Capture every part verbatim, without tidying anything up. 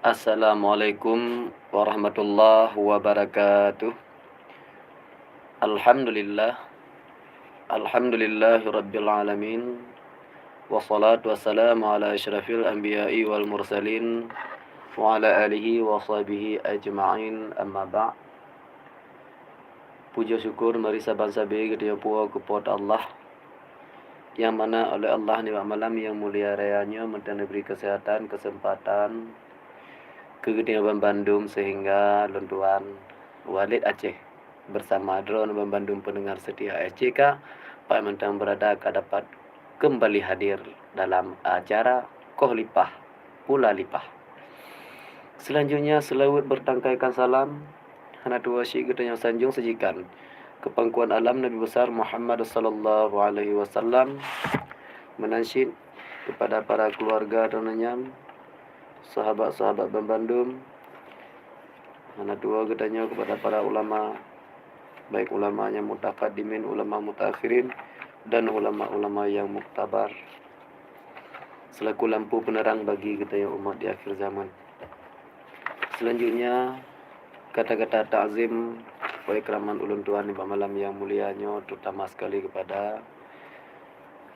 Assalamualaikum warahmatullahi wabarakatuh. Alhamdulillah. Alhamdulillahirabbil alamin. Wassalatu wassalamu ala asyrafil anbiya'i wal mursalin wa ala alihi wa sahbihi ajma'in, amma ba'd. Puja syukur mari saban sabe geutanyoe puwoe keu Po teu Allah, nyang mana oleh Allah nibak malam nyang mulia raya nyoe mantong neubri keuseuhatan, keuseumpatan keu geutanyoe banmandum, seuhingga lôn tuan Walid Aceh bersama droeneuh banmandum peundengar seutia S C K, pat mantong beurada ka dapat keumbali hadir dalam acara Koh Lipah Pula Lipah. Seulanjutnya, seulaweuet beurtangkaikan salam hana tuwoe syik geutanyoe sanjong seujikan keu pangkuan alam Nabi Besar Muhammad sallallahu alaihi wasallam, meunan cit keupada para keuluwarga droeneuh nyan, sahabat-sahabat banmandum, hana tuwoe geutanyoe keupada para ulama, baik ulama nyang mutakadimin, ulama mutaakhirin, dan ulama-ulama nyang muktabar, seulaku lampu peuneurang bagi geutanyoe umat di akhir zaman. Seulanjutnya, kata-kata takzim wa ikraman ulôn tuan nibak malam nyang mulia nyoe, terutama sekali kepada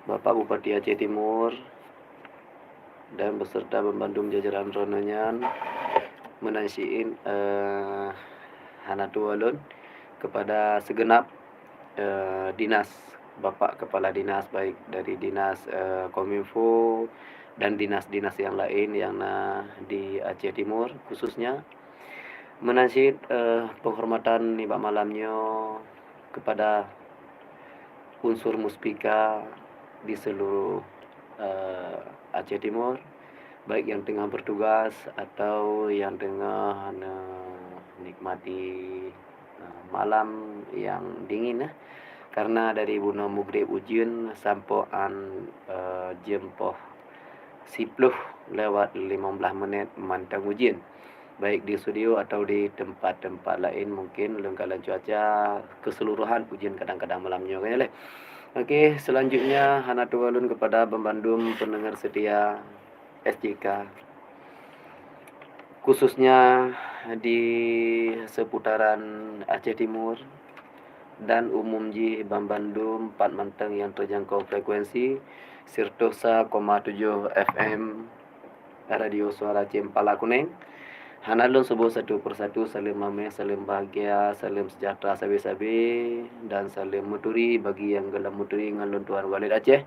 Bapak Bupati Aceh Timur dan beserta banmandum jajaran droeneuh nyan, meunan cit, eh, hana tuwoe lôn kepada segenap, eh, dinas, Bapak Kepala Dinas, baik dari dinas, eh, Kominfo dan dinas-dinas nyang laén nyang na di Aceh Timur khususnya. Meunan cit, eh, penghormatan nibak malam nyoe kepada unsur muspika di seluruh, eh, Aceh Timur, baik nyang teungoh bertugas atau nyang teungoh neunikmati, eh, malam nyang dingin, eh. Karena dari bunoe mugreb ujeuen sampoe an, eh, jeuem poh siploh lewat limong blaih menit mantong ujeuen, baik di studio atau di tempat-tempat laén. Mungkin lôn kalon cuaca keseluruhan ujeuen kadang-kadang malam nyoe kan lé. Oke, selanjutnya hana tuwoe lôn kepada banmandum pendengar setia S J K, khususnya di seputaran Aceh Timur dan umum jih banmandum pat mantong nyang terjangkau frekuensi siratoh sa koma tujoh F M Radio Suara Cempala Kuneng. Hana lôn seubut satu persatu, saleuem amé, saleuem bahagia, saleuem sejahtera sabe-sabe, dan saleuem meuturi bagi nyang gohlom meuturi ngon lôn tuan Walid Aceh.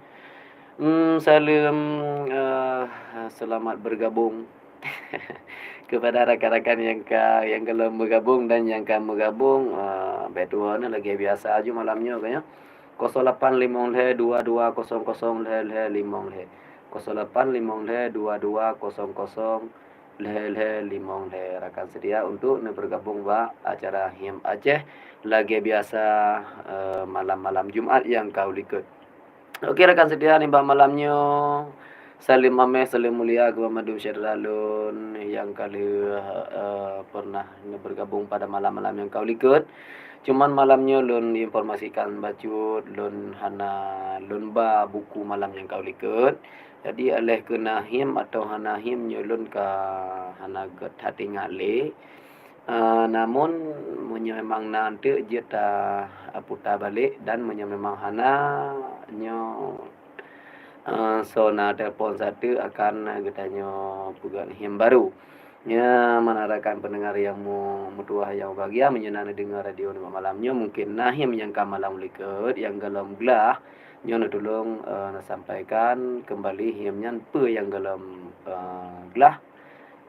Hmm, saleuem, eh, selamat bergabung kepada rakan-rakan nyang ka, nyang gohlom meugabong dan nyang ka meugabong, eh, bék tuwoe neuh lagée biasa aju malam nyoe ka nyoe. Kosong lapan limong lhée dua dua kosong kosong lhée lhée limong lhée. Kosong lapan limong lhée dua dua kosong kosong lhée lhée limong lhée. Rakan setia untuk neubergabong bak acara Him Aceh lagée biasa, eh, malam-malam Jumat nyang ka u likot. Oke, rakan setia, nibak malam nyoe, saleuem amé, saleuem mulia keu banmandum syedara lôn nyang ka lheueh, eh, pernah bergabung pada malam-malam nyang ka u likot. Cuman malam nyoe lôn informasikan bacut, lôn hana, lôn ba buku malam nyang ka u likot. Jadi, aléh keu na him atawa hana him nyoe lôn ka hana gét that ingat lé. Eh, namun, meunyoe memang na eunteuk jeuet ta, eh, puta balek, dan meunyoe memang hana, nyoe, eh, soe na telepon sateuk akan geutanyoe peugét him barô. Nyoe, meunan rakan pendengar nyang mu-, meutuwah nyang bahagia, meunyoe na neudeungoe radio nibak malam nyoe, mungken na him nyang ka malam u likot nyang gohlom glah, nyoe neutulông, eh, neusampaikan keumbali him nyan peue nyang gohlom, eh, glah.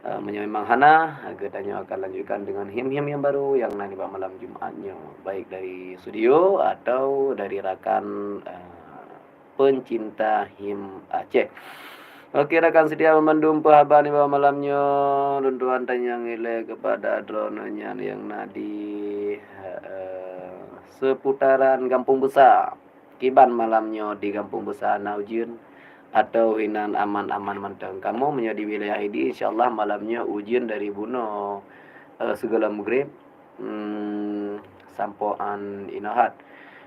Eh, meunyoe memang hana, geutanyoe akan lanjutkan deungon him-him nyang barô nyang na nibak malam Jumat nyoe, baik dari studio atau dari rakan, eh, pencinta him Aceh. Oke, rakan setia banmandum, peue haba nibak malam nyoe, lôn tuan tanyong ilée keupada droeneuh nyan nyang na di, eh, seputaran Gampông Besar. Kiban malam nyoe di Gampông Besar na ujeuen, atawa hinan aman-aman mantong? Kamoe meunyoe di wilayah Idi, insya Allah malam nyoe ujeuen dari bunoe, eh, sigohlom meugreb, hmm, sampoe an inoe that.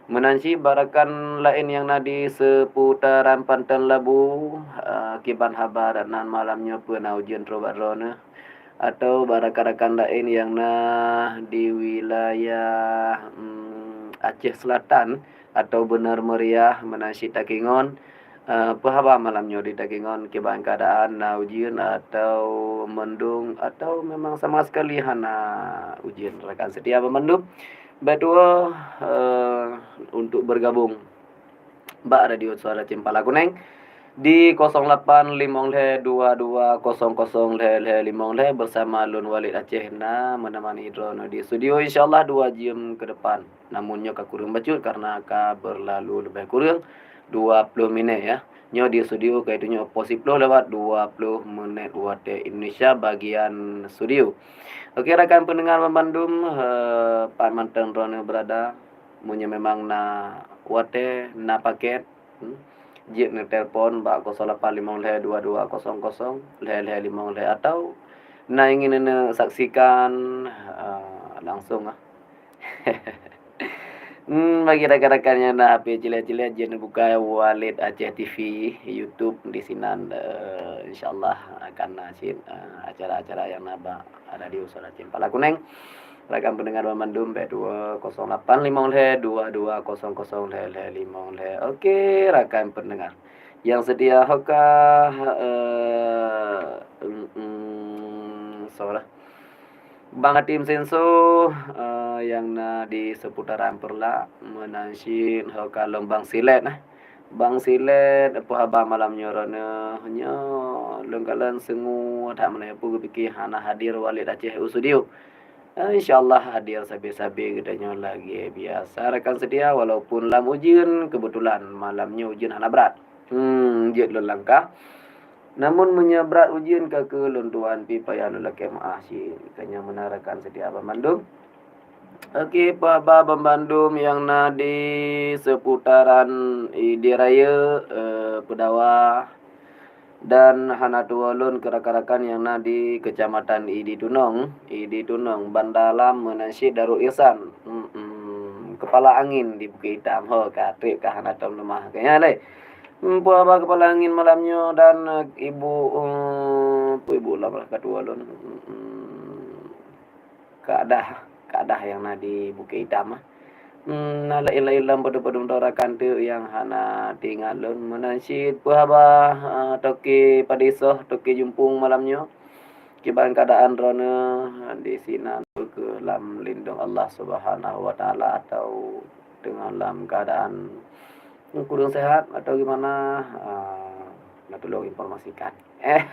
Meunan cit bak rakan laén nyang na di seputaran Panton Labu, eh, kiban haba nan malam nyoe peue na ujeuen trôk bak droeneuh? atau bak rakan-rakan laén nyang na di wilayah, em, Aceh Selatan atau Bener Meriah meunan cit Takengon, eh, peue haba malam nyoe di Takengon, kiban keuadaan na ujeuen atau mendung atau memang sama sekali hana ujeuen? Rakan seutia banmandum, bék tuwoe, eh, untuk bergabung bak Radio Suara Cempala Kuneng di kosong lapan limong lhèe dua dua kosong kosong lhèe lhèe limong lhèe bersama lôn Walid Aceh na menemani droeneuh di studio, insyaallah dua jeuem ke depan. Namun nyoe ka kureueng bacut karena ka berlalu lebih kureueng dua ploh minèt, ya. Nyoe di studio ka itu nyoe poh siploh lewat dua ploh minèt watèe Indonesia bagian studio. Oke, rakan pendengar banmandum, eh, pat mantong droeneuh berada, meunyoe memang na watèe, na paket, hmm, jeuet neutelepon bak kosong lapan limong lhèe dua dua kosong kosong lhèe lhèe limong lhèe, atau na ingin neusaksikan, eh, langsung, ah. Hmm, bagi rakan-rakan nyang na H P cilet-cilet, jeuet neubuka Walid Aceh T V YouTube di sinan, eh, insyaallah akan na cit, eh, acara-acara nyang na bak Radio Suara Cempala Kuneng. Rakan pendengar banmandum, bék tuwoe kosong lapan limong lhèe dua dua kosong kosong lhèe lhèe limong lhèe. Oke, rakan pendengar nyang seutia, ho ka, eh, em, em, soe lah. Bang Hatim Senso, eh, nyang na di seputaran Peureulak, meunan cit ho ka lom Bang Silet, nah. Bang Silet, peue haba malam nyoe droeneuh? Nyoe lôn kalon seungue that meunan, peue geupike hana hadir Walid Aceh u studio. Eh, insyaallah hadir sabe-sabe geutanyoe lagèe biasa, rakan seutia, walaupun lam ujeuen, keubeutulan malam nyoe ujeuen hana brat. Hmm, jeuet lôn langkah. Namun meunyoe brat ujeuen ka keu lôn tuan pih payah lôn lakèe meu'ah cit. Ka nyan meunan rakan seutia banmandum. Oke, peue haba banmandum nyang na di seputaran Idi Rayeuk, eh, Peudawa, dan hana tuwoe lôn keu rakan-rakan nyang na di Kecamatan Idi Tunong, Idi Tunong, Banda Lam, meunan cit Darul Ihsan. Mm-mm. Kepala Angin di Bukit Hitam. Ho, ka trép ka hana tom leumah. Ka nyan lé. Hmm, peue haba Kepala Angin malam nyoe dan, eh, ibu, eh, peue ibu lam lah ka tuwoe lôn. Mm-mm. Kak Dah, Kak Dah nyang na di Bukit Hitam, ah. Hmm, na laén-laén lam padum-padum droe rakan teuk nyang hana teuingat lôn. Meunan cit peue haba, ah, Toke Padesoh, Toke Jumpung malam nyoe. Kiban keuadaan droeneuh di sinan, beukeue lam lindong Allah Subhanahu wa Taala atau teungoh lam keuadaan kureueng sehat atau gimana, ah, na tulông informasikan. Eh.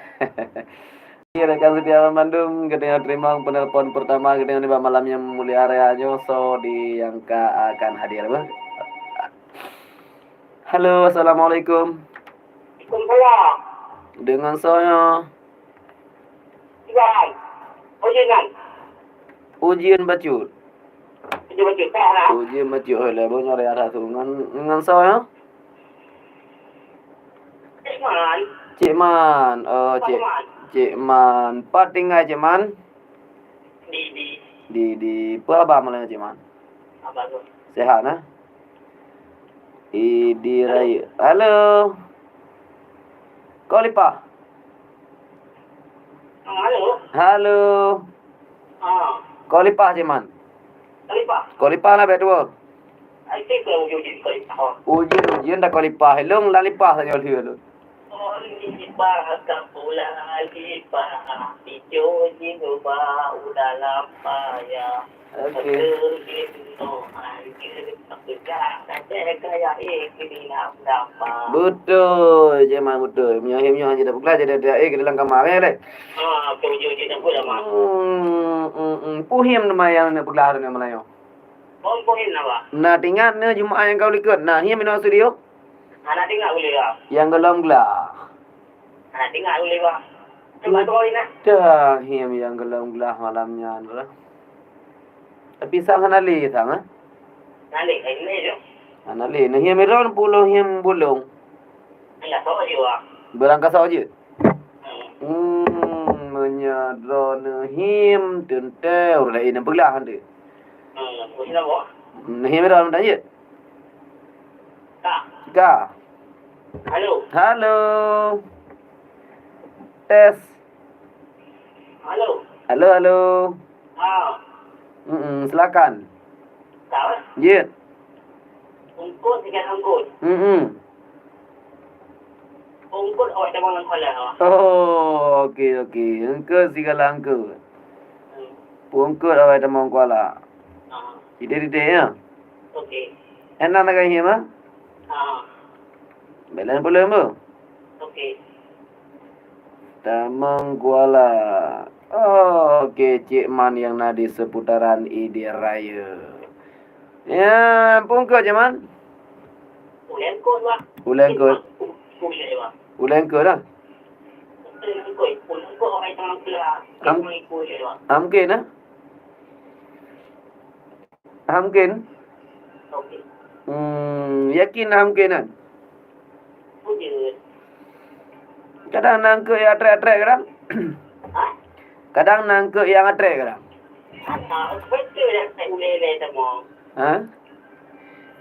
Ya, rakan seutia banmandum, geutanyoe teurimong penelpon pertama geutanyoe nibak malam nyang mulia raya nyoe, soe di nyang ka akan hadir, beuh? Halo, assalamualaikum. Waalaikumsalam. Deungon soe nyoe? Iban. Ujeuen nyan. Ujeuen bacut. Ujeuen bacut, sehat. Ujeuen bacut, hoi, lé, boh nyoe raya that su. Ngon, ngon soe nyoe? Cik Man. Cik Man. Oh, Cik, Cik Man. Pat tinggai, Cik Man? Di, di. Di, di. Peue haba malam nyoe, Cik Man? Haba tu. Sehat, nah? Idi Rayeuk. Halo. Kolipah. Ah, halo. Halo. Ah. Kolipah, Cik Man. Kolipah. Kolipah lah, bék tuwoe. Ai, cit keu ujeuen-ujeuen kolipah. Ujeuen-ujeuen dah kolipah. Lôn lam lipah saja lheueh lôn. Oh, lipah ka pula lipah. Ijo jih ubah u dalam paya. Oke. Beutôi, Cik Man, beutôi. Meunyoe hiem nyoe hana jipeuglah, jadi ada air ke dalam kamar, ya, Lek? Ah, tu je, je, tak boleh, Mak. Hmm, hmm, hmm. Peue hiem nama nyang neupeuglah tu nama lain? Oh, peue hiem nama? Na teuingat neuh Jumaat nyang ka likot. Na hiem inoe studio? Hana teuingat ulèe, Bang. Nyang golom glah. Hana teuingat ulèe, Bang. Cuba tu, Bang, nah. Dah hiem nyang golom glah malam nyan, bro. Tapi sang hana lé sang, eh? Hana lé, hana lé tu. Hana lé. Nah, hiem Iron puluh hiem bulong. Hana sok je, Bang. Barang kasok je? Hmm. Hmm, meunyoe droeneuh hiem teuntèe ureueng laén nyang peuglah nanti. Hmm, peuglah, Bang. Nah, hiem Iron tanya. Ka. Ka. Halo. Halo. Tes. Halo. Halo, halo. Ha. Mm-mm, silakan. Tahu? Jeuet. Ungkot dengan angkut. Mm-mm. Ungkot awak tamong lam kuala. Oh, okey, okey. Ungkot sigala angkut. Hmm. Ungkot awak tamong kuala. Ha. Titik-titik, ya? Okey. Enam lagi, ya, ma? Ha. Belen pulem bu. Okey. Tamong kuala. Oh, okey, Cik Man nyang na di seputaran Idi Raya. Ya, pungkot, Cik Man. Uleng kot, Wak. Uleng kot. Uleng kot, Wak. Uleng kot dah. Uleng kot, uleng kot orang yang tengah keluar. Am-, Uleng kot, Wak. Mungkin, ah? Hamkin? Okey. Hmm, yakin hamkin kan? Betul. Kadang nangkeuek ya trek-trek kadang. Ha? Kadang nangkeuek yang trek kadang. Ana, betul yang saya uleh-uleh temu. Ha?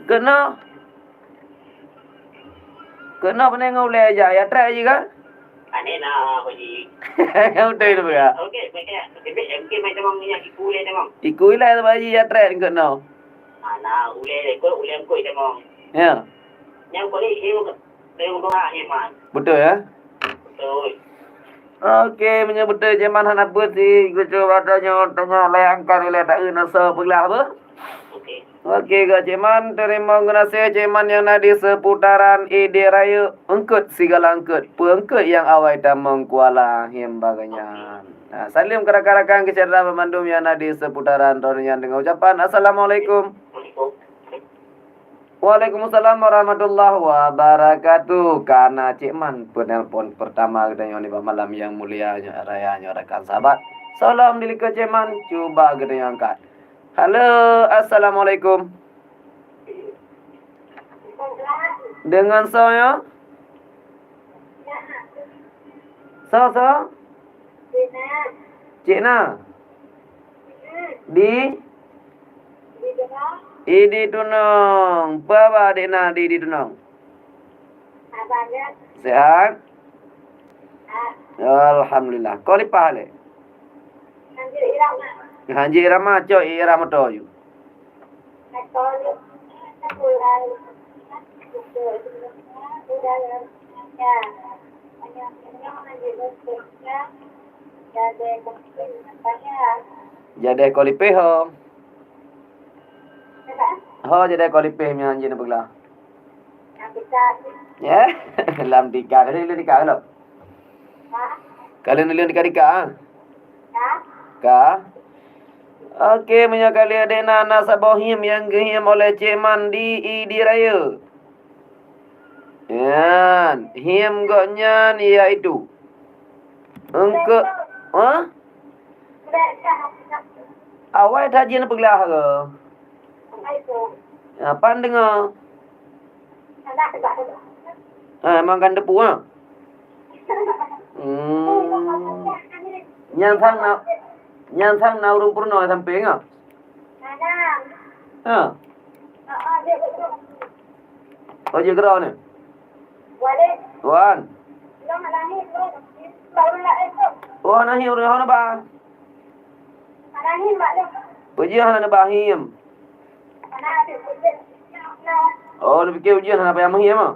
Kena Keunoe peunoh ngon ulèe jak, ya trek jih kan? Aneh na, Pak Ji. Beutôi tu peugah. Okey, okey. Okey, okey, mai tamong nyan, iku ulèe tamong. Iku ilèe tu, Pak Ji, ya trek keunoe. Ana, ulèe, ulèe, ulèe keu tamong. Ya. Nyang paling hiu, hiu dua, hiu man. Beutôi, ya? Beutôi. Okey, meunyoe beutôi Cik Man hana beuet si geucok bak tanyoe, tanyoe layangkan ilèe taeu na soe peuglah apa? Okey. Okey, keu Cik Man, teurimong geunaséh Cik Man nyang na di seputaran Idi Rayeuk, eungkot sigala eungkot, peu eungkot nyang awai tamong kuala hiem bagai nyan. Ha, saleuem keu rakan-rakan keu syedara banmandum nyang na di seputaran droeneuh nyan deungon ucapan, "Assalamualaikum." Waalaikumsalam warahmatullahi wabarakatuh. Ka na Cik Man penelpon pertama geutanyoe nibak malam nyang mulia nyoe, raya nyoe, rakan sahabat. Salam di likot Cik Man, cuba geutanyoe angkat. Halo, assalamualaikum. Deungon soe nyoe? Soe, soe? Cik Na. Di? Idi Tunong. Peue haba Cik Na di Idi Tunong? Sehat? Alhamdulillah. Kolipah lé? Hanjeuet irama, cok irama moto ju. Jadeh kolipeh ho. Ho, jadeh kolipeh nyan jih na peuglah. Ya, lam tika. Ka lheueh tika ka lom? Ka lheueh tika, tika, ha? Ka. Oke, meunyoe ka lheueh deh na, na saboh hiem nyang geuhiem oleh Cik Man di Idi Rayeuk. Nyan, hiem gobnyan iaitu eungkot, ha? Awai that jih na peuglah ke? Ya, pan deungoe. Ha, memang kan depu, ha? Hmm. Nyan sang na, nyan sang na ureueng peurunoe sampéng, ha? Ha. Oh, jeuet keudroe nyoe? Wan. Oh, hana hiem, ureueng hana ba. Peue jih hana neuba hiem? Oh, neupiké ujeuen hana payah meuhiem, ah?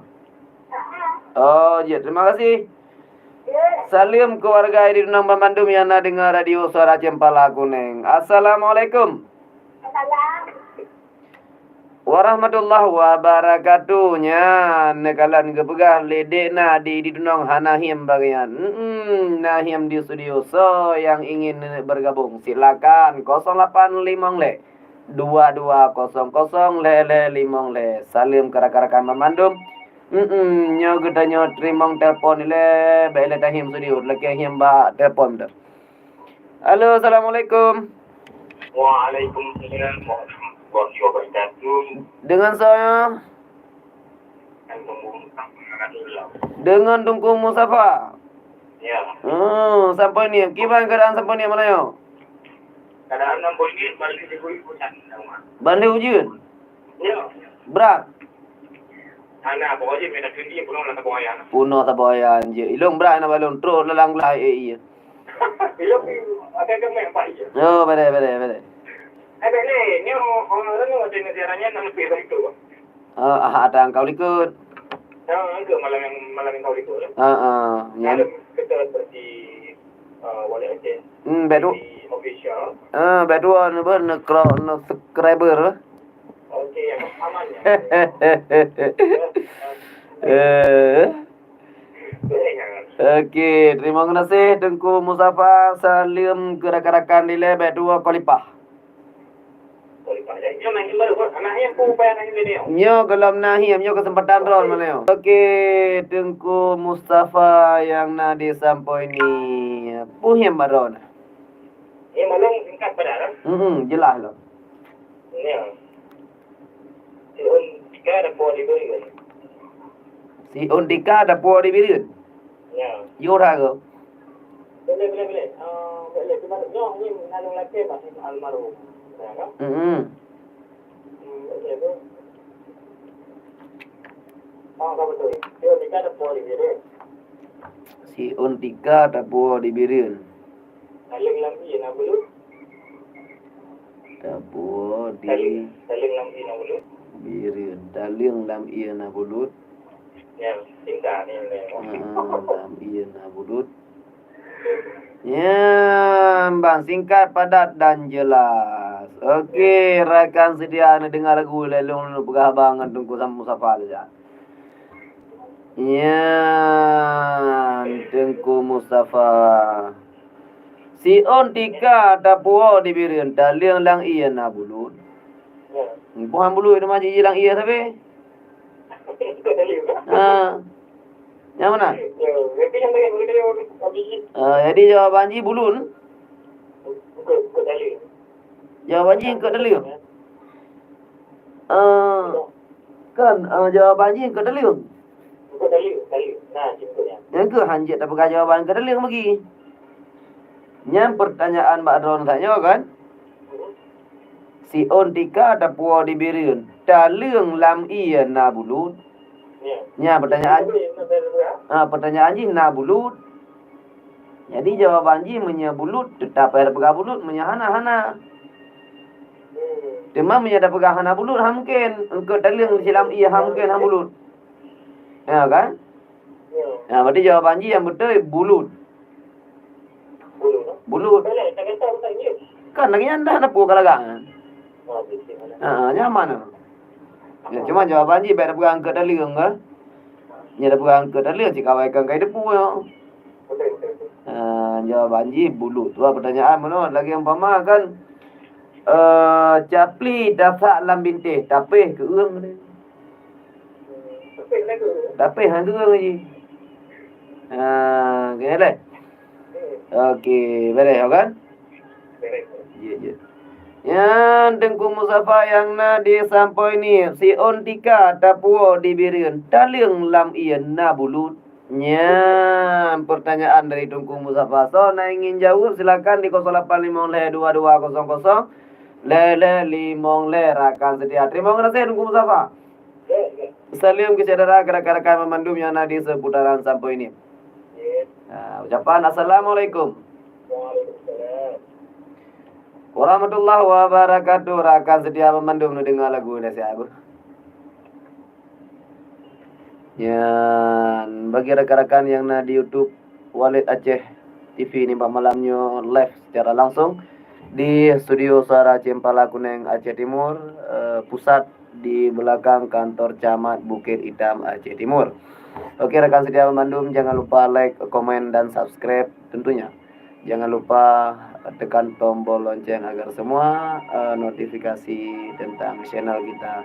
Oh, jeuet. Terima kasih. Saleuem keu warga Idi Tunong banmandum nyang na deungoe Radio Suara Cempala Kuneng. Assalamualaikum. Warahmatullahi wabarakatuh. Nyan, neukalon geupeugah lé dek na di, di Tunong hana hiem bagian. Mm-mm, na hiem di studio. Soe nyang ingin bergabung, silakan. Kosong lapan limong lhèe dua dua kosong kosong lhèe lhèe limong lhèe. Saleuem keu rakan-rakan banmandum. Mm-mm, nyoe geutanyoe teurimong telepon ilèe, bèk ilèe tahiem studio, lakèe hiem bak telepon tu. Halo, assalamualaikum. Waalaikumsalam warahmatullahi wabarakatuh. Deungon soe nyoe? Deungon Teungku Mustafa. Ya. Hmm, sampoe nyoe. Kiban keuadaan sampoe nyoe malam nyoe? Keuadaan sampoe nyoe, balik di Bukit Pucat. Bandum ujeuen? Ya. Brat? Hana, pokok jih, minta cuti, pulang lam Taboh Ayan. Punoh Taboh Ayan jih. Ilong brat na balong, trok lalang glah, eh, iya. Ilok pi akan keumeung Pak Ijah. Oh, betul, betul, betul. Eh, bèk lé, nyoe orang renung ada negara nyan enam puluh itu. Ah, ah, ada engkau likot. Ah, engkau malam yang, malam yang kau likot. Ah, ah, nyan. Ada kita seperti, ah, Walid Aceh. Hmm, bèk tu. Di official. Ah, bèk tu, anu, ber, nekro, ne subscriber. Okey, yang aman ya. Eh. Okey, terima kasih Teungku Mustafa. Saleuem keu rakan-rakan dilèe, bèk dua khalifah. Nyoe gohlom na hiem, nyoe keuseumpatan droen meunyoe. Okey, Teungku Mustafa nyang na di Sampoini. Peue hiem bak droen? Hmm, jeulaih lom. Siôn tika tapuwoe di Bireuen. Siôn tika tapuwoe di Bireuen? Ya. Yôh that keuh? Boleh, boleh, boleh. Ah, boleh. Cuma nyoe ni nalung lakèe masih almarhum. Ya, kan? Hmm. Hmm, boleh tu. Oh, ka beutôi. Siôn tika tapuwoe di Bireuen. Siôn tika tapuwoe di Bireuen. Taleueng lam ié na bulut. Tapuwoe di Taleueng, taleueng lam ié na bulut. Bireuen. Taleueng lam ié na bulut. Ya, cinta ni, ni. Ah, lam ié na bulut. Ya, bang, singkat, padat dan jelas. Okey, rakan seutia, neudeungo lagu lé lôn, lôn peugah haba ngon Teungku Sam-, Mustafa lé, ya. Nyan, Teungku Mustafa. Siôn tika tapuwoe di Bireuen, taleueng lam ié na bulut. Buhan bulut teuma jih lam ié sabe. Ha. Nyang mana? Ah, jadi jawaban jih bulut. Jawaban jih eungkôt taleueng. Ah, kan, ah, jawaban jih eungkôt taleueng. Eungkôt taleueng, taleueng. Nah, contohnya. Nyang keuh hanjeuet tapeugah jawaban eungkôt taleueng bagi. Nyan peurtanyaan bak droeneuh tanyoe kan? Siôn tika tapuwoe di Bireuen, taleueng lam ié na bulut. Ya. Nyan peurtanyaan. Jadi, apa yang saya buat? Ah, peurtanyaan jih na bulut. Jadi, jawaban jih meunyoe bulut, teutap payah tapeugah bulut, meunyoe hana, hana. Hmm. Teuma meunyoe tapeugah hana bulut, han mungken. Eungkôt taleueng silam ié, han mungken, han bulut. Ya kan? Ya. Ya, berarti jawaban jih nyang beutôi bulut. Bulut, eh? Bulut. Boleh, tak kisah, tak kisah. Kan lagèe nyan dah, na peue ka lagak nyan. Oh, betul, betul. Ha, nyaman tu. Ya, cuma jawaban jih bèk tapeugah eungkôt taleueng ke. Nyan tapeugah eungkôt taleueng, cit kawai kan kai depu nyoe. Betul, betul, betul. Ha, jawaban jih bulut. Tu lah pertanyaan meunoe. Lagèe umpama kan, eh, capli tasak lam bintéh, tapéh keu ureueng. Tapi han geueng jih. Ah, keuneuk lé. Okey, beres kan? Jeuet, jeuet. Nyan Teungku Mustafa nyang na di Sampoini, siôn tika tapuwoe di Bireuen, taleueng lam ié na bulut. Nyan pertanyaan dari Teungku Mustafa. Soe na ingin jaweueb, silakan di kosong lapan limong lhèe dua dua kosong kosong lhèe lhèe limong lhèe, rakan seutia. Terima kasih Teungku Mustafa. Saleuem keu syedara, keu rakan-rakan banmandum nyang na di seputaran Sampoini. Ha, ucapan assalamualaikum. Waalaikumsalam. Warahmatullahi wabarakatuh. Rakan seutia banmandum, neudeungoe lagu dah siap. Nyan, bagi rakan-rakan nyang na di YouTube, Walid Aceh T V nibak malam nyoe live secara langsung di Studio Suara Cempala Kuneng Aceh Timur, eh, pusat di belakang kantor Camat Bukit Itam Aceh Timur. Oke, rakan setia bandum, jangan lupa like, komen, dan subscribe tentunya. Jangan lupa tekan tombol lonceng agar semua, eh, notifikasi tentang channel kita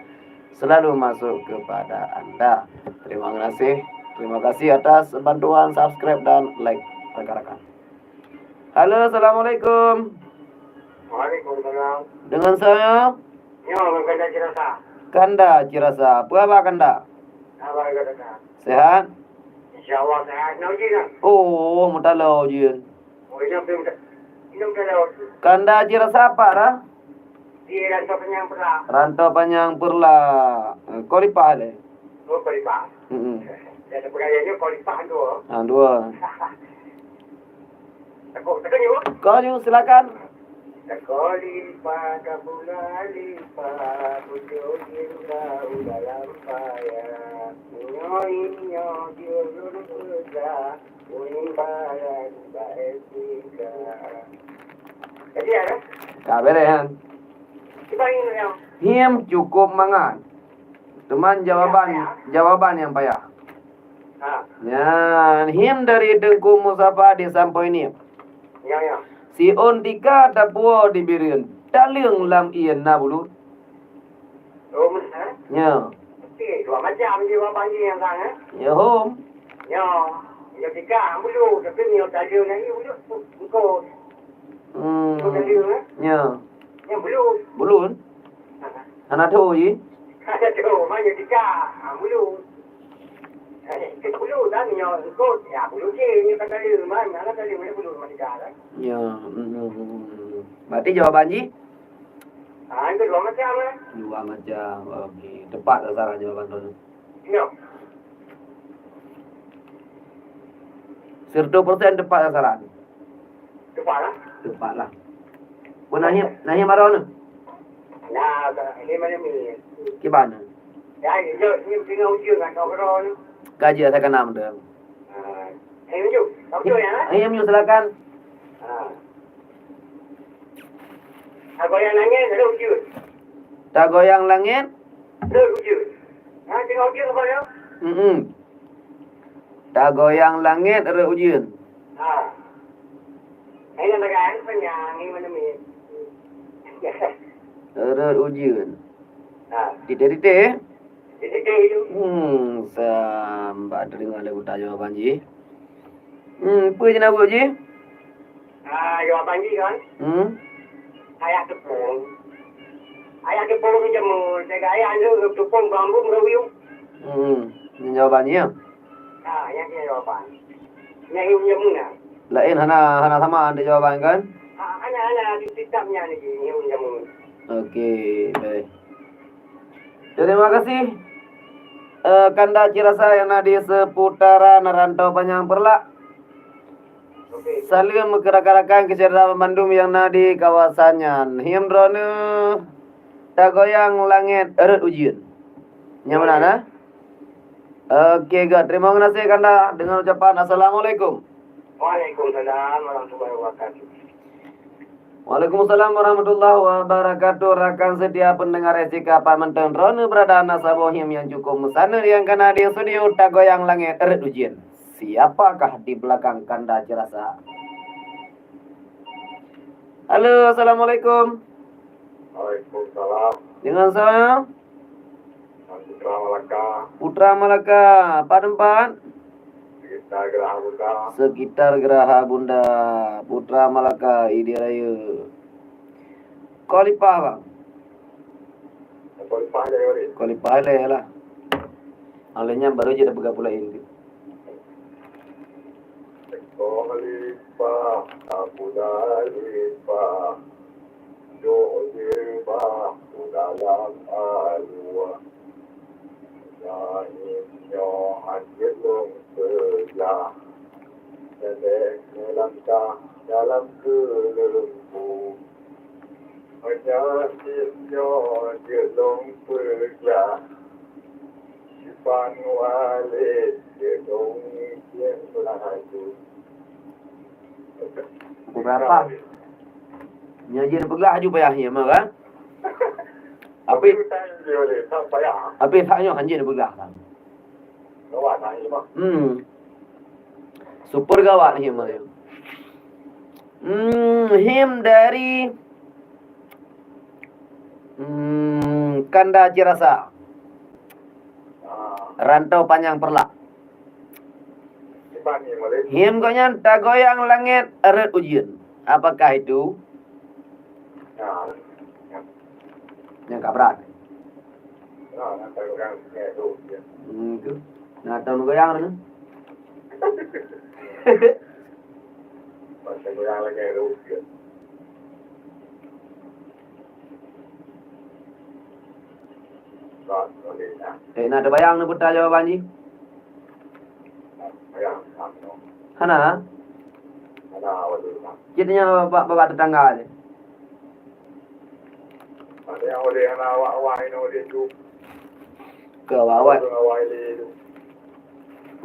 selalu masuk kepada anda. Terima kasih. Terima kasih atas bantuan subscribe dan like, rakan-rakan. Halo, assalamualaikum. Waalaikumsalam. Dengan saya? Nyoe, Kanda Cirasa. Kanda Cirasa. Apa khabar Kanda? Haba Kanda. Sehat? Insya Allah sehat. Nyoe jih kan? Oh, meutala jih. Oh, ini belum, ini belum ada waktu. Kanda Cirasa apa dah? Di Rantau Panyang Peureulak. Rantau Panyang Peureulak. Eh, Khalifah deh. Oh, Khalifah. Mm-mm. Dan pegawai ni Khalifah dua. Ah, dua. Oh, teuka nyoe? Ka nyoe, silakan. Teuka lipa, ka pula lipa, pucuk cinta u dalam paya. Nyoe, nyoe, jeuet lôn peugah, ulôn bayan bak etika. Jadi, ya? Ka beres, kan? Cuba ini, ya. Him cukup mangat. Teuma jawaban, ya, ya, jawaban nyang payah. Ha. Nyan, him dari Teungku Mustafa di Sampoe Niem. Ya, ya. Siôn tika tapuwoe di Bireuen, taleueng lam ié na bulut. Oh, meunan, eh? Ya. Okey, dua macam jawaban jih nyang sang, eh? Ya, hom. Ya, ya tika bulut, tapi nyoe taleueng lagi bulut, engkot. Hmm. Engkot taleueng, eh? Ya. Nyang bulut. Bulut? Ha. Hana tho jih? Hana tho, maknanya tika. Ha, bulut. Eh, ke bulut dah, nyoe engkot. Ya, bulut je, nyoe kata dia, man. Hana kali mana bulut, man tika, kan? Ya, hmm, hmm, hmm, hmm. Berarti jawaban jih? Ah, itu dua macam, eh. Dua macam. Okey. Tepat sasaran jawaban tu. Ya. Seratus persen tepat sasaran. Tepat lah. Tepat lah. Pun nahim, nahim arah mana? Nah, ini mana ni? Di mana? Ya, ini, ini tengah ujian kan, kau kena ni. Kaji saya kenal tu. Ah, eh, Maju. Kau betul ya? Eh, Maju, silakan. Ah. Tagoyang langit, ada ujian. Tagoyang langit? Ada ujian. Ha, tengah ujian apa ya? Mm-mm. Tagoyang langét rhot ujeuen. Ha. Hai, nama kan? Panyang, hai, mana mi? Rhot ujeuen. Ha. Titeh-titeh, eh? Titeh-titeh tu. Hmm, sambah teudeungoe lé buta jawaban jih. Hmm, peue jih na buet jih? Ah, jawaban jih kan? Hmm. Ayah teupeung. Ayah teupeung meujamur, jaga ayah lôn teupeung bambu meuruyueng. Hmm, nyan jawaban jih, ya? Ah, nyan jawaban. Nyan ilmu jamu na. Laén hana, hana sama ante jawaban kan? Ah, hana, hana, di kitab nyan lagi, ilmu jamu. Oke, baik. Terima kasih, eh, kanda Cirasa nyang na di seputaran Rantau Panyang Peureulak. Saleuem keu rakan-rakan keu syedara bandum nyang na di kawasan nyan. Hiem droeneuh tagoyang langét rhot ujeuen. Nyang meunan, nah? Oke, gét. Terima kasih kanda dengan ucapan assalamualaikum. Waalaikumsalam warahmatullahi wabarakatuh. Waalaikumsalam warahmatullahi wabarakatuh. Rakan setia pendengar S T K Pak Mantong, droeneuh beurada na saboh hiem nyang cukup meusaneut nyang kana di studio tagoyang langét rhot ujeuen. Siapakah di belakang kanda Cirasa? Halo, assalamualaikum. Waalaikumsalam. Dengan saya? Putra Malaka. Putra Malaka, pat teumpat? Sekitar Geraha Bunda. Sekitar Geraha Bunda. Putra Malaka, Pidie Rayeuk. Khalifah, Bang. Khalifah aja, ya, Rin. Khalifah aja, ya lah. Oleh nyan baru je dah peugah pula ini. Khalifah, Abu Khalifah. Duek jilbab u dalam alua. Nyan nyoe hanjeuet lôn peugah, dan meulangkah dalam keuleumbu. Meunyoe nyoe jeuet lôn peugah, Iban Walid jeuet lôn ujian laju. Pukul berapa? Nyoe jeuet peugah laju payah nyoe mah kan? Tapi, tapi tak nyoe hanjeuet peugah kan? Gawat lah nyoe mah. Hmm. Super gawat nyoe mah. Hmm, him dari, hmm, kanda Cirasa. Ah. Rantau Panyang Peureulak. Iban ni, Malik. Him gobnyan tagoyang langét rhot ujeuen. Apakah itu? Ya. Nyang ka brat. Ya, nyang ka brat. Hmm, tu. Nah, tahu goyang tu. Masa goyang lagi ada ujian. Eh, na teubayang neupeugah jawaban jih? Hana? Hana, awak tu. Cit nyoe bak, bak, bak tetangga jih. Ada yang oleh anak awak-awak ini oleh tu. Ke awak-awak. Orang awak ini tu.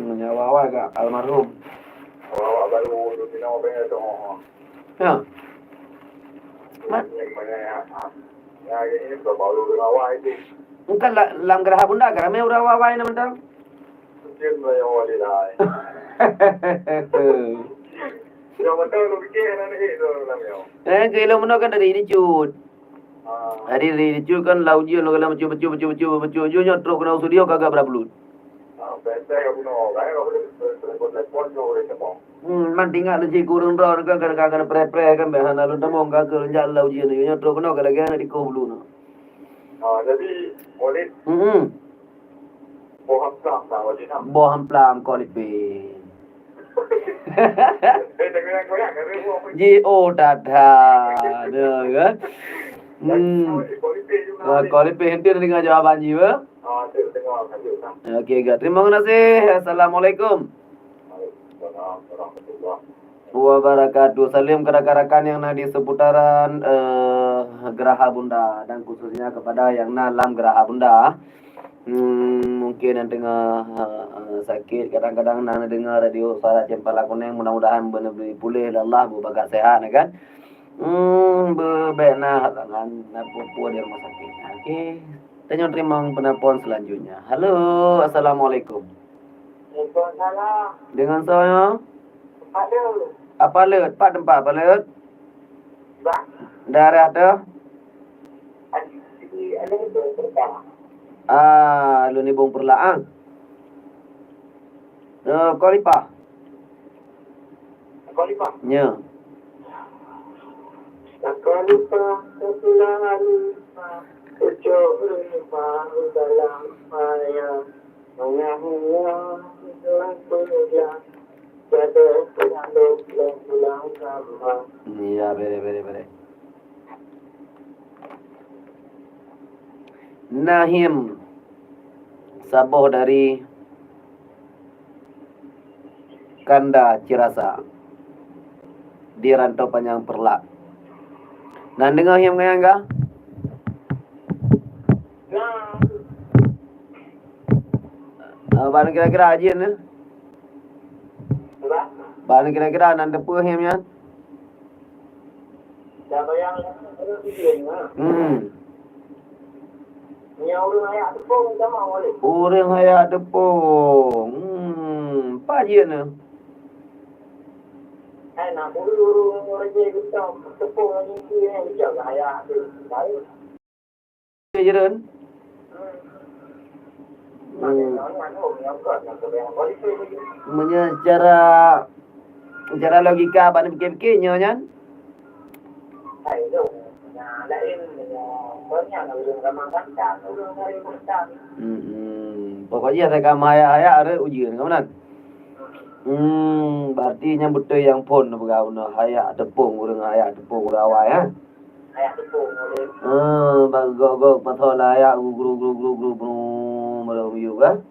Hmm, ya, awak-awak kat almarhum. Awak-awak baru tu kena orang tu. Ya. Mat. Yang mana ya? Ya, ini baru orang awak itu. Engkan la-, lam Geraha Bunda kan ramai orang awak-awak ini mentang. Mungkin lah yang awak lihat. Yang mana lu fikir anak ni tu dalam yang. Eh, ke ilmu kan dari ini cut. Ah. Hari ni, ni, cu kan lau ujian, lau lam cu, cu, cu, cu, cu, cu, nyoe trok keunoe studio kagak beurablut. Ah, biasa ya keunoe, kan, kalau boleh telepon, telepon, nyoe boleh telepon. Hmm, man tinggal di siku ureueng droe kan, kadang-kadang preh-preh kan, beh hana lôn tamong ka keu jak lau ujian, nyoe trok keunoe ka lagèe aneuk dikoh bulu nyoe. Ah, jadi, Walid, hmm, hmm. Boh amplam dah, Walid, nah. Boh amplam, kau lipin. Ji oh that-that. Dah kan? Hmm. Ah, kau lipih enti deungoe jawaban ji, bah? Okey, gak. Terima kasih. Assalamualaikum. Wabarakatuh. Salam ke rakan-rakan yang na di seputaran, eh, Geraha Bunda dan khususnya kepada yang na lam Geraha Bunda. Hmm, mungkin nyang teungoh, eh, eh, sakét, kadang-kadang na neudeungoe radio Suara Cempala Kuneng, mudah-mudahan beuna bri puléh lé Allah, beubakat sehat, ya kan? Hmm, beubék na halangan, na peue-peue di rumah sakit. Okey, tanyoe teurimong penelpon selanjutnya. Halo, assalamualaikum. Waalaikumsalam. Dengan saya? Apa le? Apa le? Pat teumpat, Apa le? Daerah tu? Ah, Lun Ibong Peureulak, ah. Eh, Khalifah. Khalifah? Ya. Khalifah, Khalifah, Khalifah, dalam payah. Ya, bere, bere, bere. Nahim, saboh dari Kanda Cirasa di Rantau Panjang Peureulak. Na neudeungoe Him ngon nyang ka? Ah, ban kira-kira jih nyoe. Ban kira-kira nan teupeue Him nyan? Hmm. Ureueng hayak teupông. Hmm, pat jih nyoe? Jeureuen. Hmm. Meunyoe secara, secara logika bak neupiké-piké nyoe nyan. Hmm, hmm. Pokok jih asai ka meuhayak-hayak rhot ujeuen, ka meunan? Hmm, berarti nyan beutôi nyang phon neupeugah bunoe hayak teupông, ureueng hayak teupông ureueng awai, ha? Ah, bak gok-gok pasoe lam ayak gru-gru, gru-gru, gru-gru, meureueng miyueb, kan?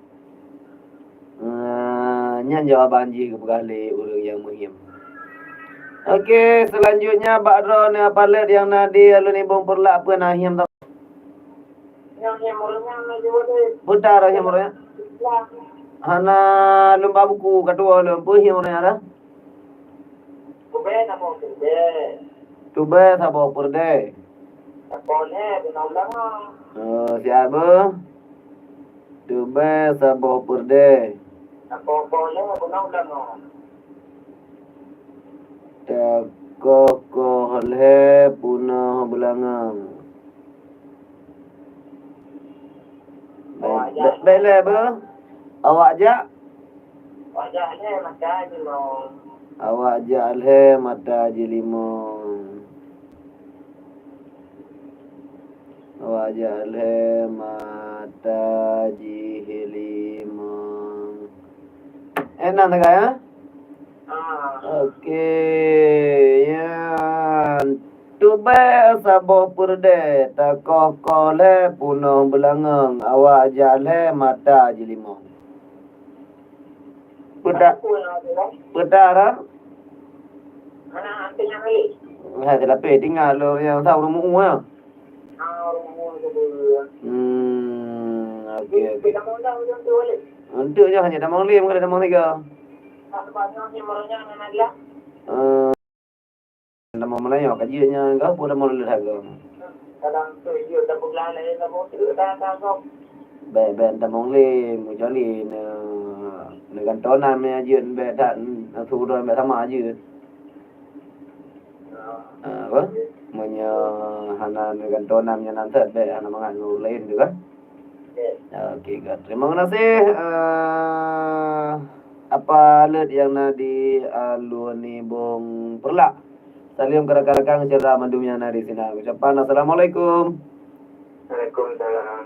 Ah, nyan jawaban jih geupeugah lé ureueng nyang meuhiem. Oke, selanjutnya bak droeneuh Apa Leuet nyang na di Alun Ibong Peureulak peue na hiem tam-, peue ta hiem ureueng nyan? Hana lôn ba buku ka tuwoe lôn, peue hiem ureueng nyan dah? Tubée saboh peureudée. Tubée saboh peureudée. Saboh lhée bunoe beulangong. Oh, siat beuh. Tubée saboh peureudée. Saboh lhée bunoe beulangong. Takoh-koh lhée bunoe beulangong. Awak jak. Bèk, bèk lé beuh. Awak jak. Awak jak lhée mata jilimong. Awak jak lhée mata jilimong. Awak jak lhée mata jilimong. Eh, na sagai, ya? Ah. Oke, nyan. Tubée saboh peureudée, takoh-koh lhée bunoe beulangong, awak jak lhée mata jilimong. Peue ta-, peue ta rhot? Hai, teulapeh tinggai lôn nyang sa ureueng meu-ue. Hmm, oke, oke. Enteuk nyoe hana tamong lé, meunan tamong tiga. Eh, tamong meulayeue ka jeuet nyan ka, peue tamong lé hareuga. Bèk, bèk tamong lé, meukecuali ne, neugantoe nam nyang jeuet bèk that, na su droe bèk sama jeuet. Ah, apa? Meunyoe hana neugantoe nam nyan nan that, bèk hana mangat ngon ureueng laén tu kan? Oke, kan. Terima kasih. Eh, apa leuet nyang na di Alue Nibong Peureulak? Saleuem keu rakan-rakan syedara mandum nyang na di sinan. Ucapan assalamualaikum. Waalaikumsalam.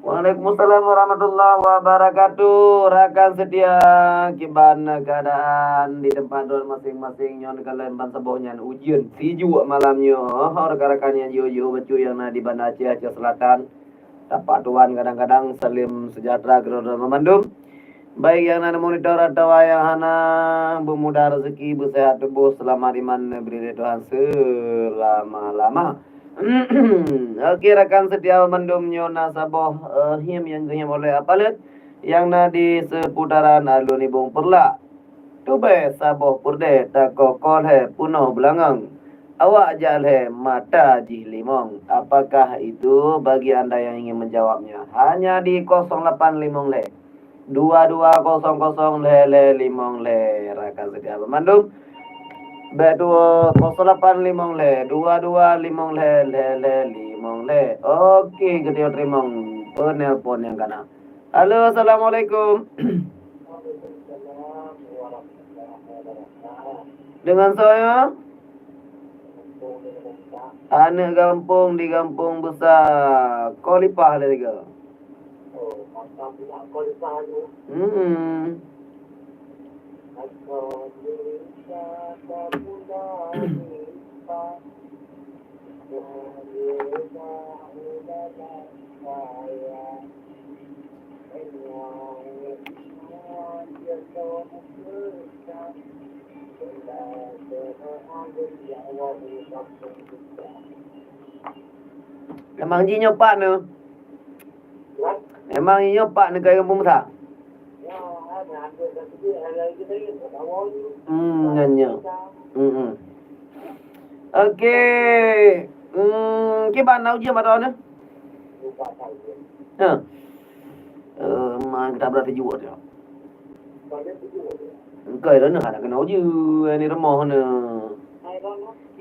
Waalaikumsalam warahmatullahi wabarakatuh. Rakan setia, kiban keadaan di teumpat droen maséng-maséng nyoe, kalian ban saboh nyan ujeuen sijuek malam nyoe. Ho, rakan-rakan nyang jiôh-jiôh bacut nyang na di Banda Aceh, Aceh Selatan. Tapak tuan kadang-kadang saleuem sejahtera keudroe-droe banmandum. Baik nyang na monitor atawa nyang hana, beumudah rezeki, beuseuhat tuboh, seulamat iman, neubri lé Tuhan seulama-lama. Oke, rakan setia bandum, nyoe na saboh, eh, hymn nyang geuhymn oleh Apa Leuet nyang na di seputaran Alue Nibong Peureulak. Tubée saboh peureudée, takoh-koh lhée peunoh beulangöng. Awak jak lhée mata jih limong. Apakah itu? Bagi anda yang ingin menjawabnya, hanya di kosong lapan limong lhée dua dua kosong kosong lhée lhée limong lhée. Rakan setia banmandum, bèk tuwoe, kosong lapan limong lhée dua dua limong lhée lhée lhée limong lhée. Oke, geutanyoe teurimong peunelpon nyang ka na. Halo, assalamualaikum. Dengan saya? Aneuk gampông di Gampông Beusa, Kholifah lé tiga. Hmm. Memang jih nyoe pat nyoe. Memang inyoe pat neukai gampông sa. Hmm, nyan nyoe. Hmm, hmm. Oke. Hmm, kiban na ujeuen mata nyoe? Ha. Eh, ma kita berarti jua dia. Engkai lôn hana keunoe ujeuen, ni rumoh nyoe.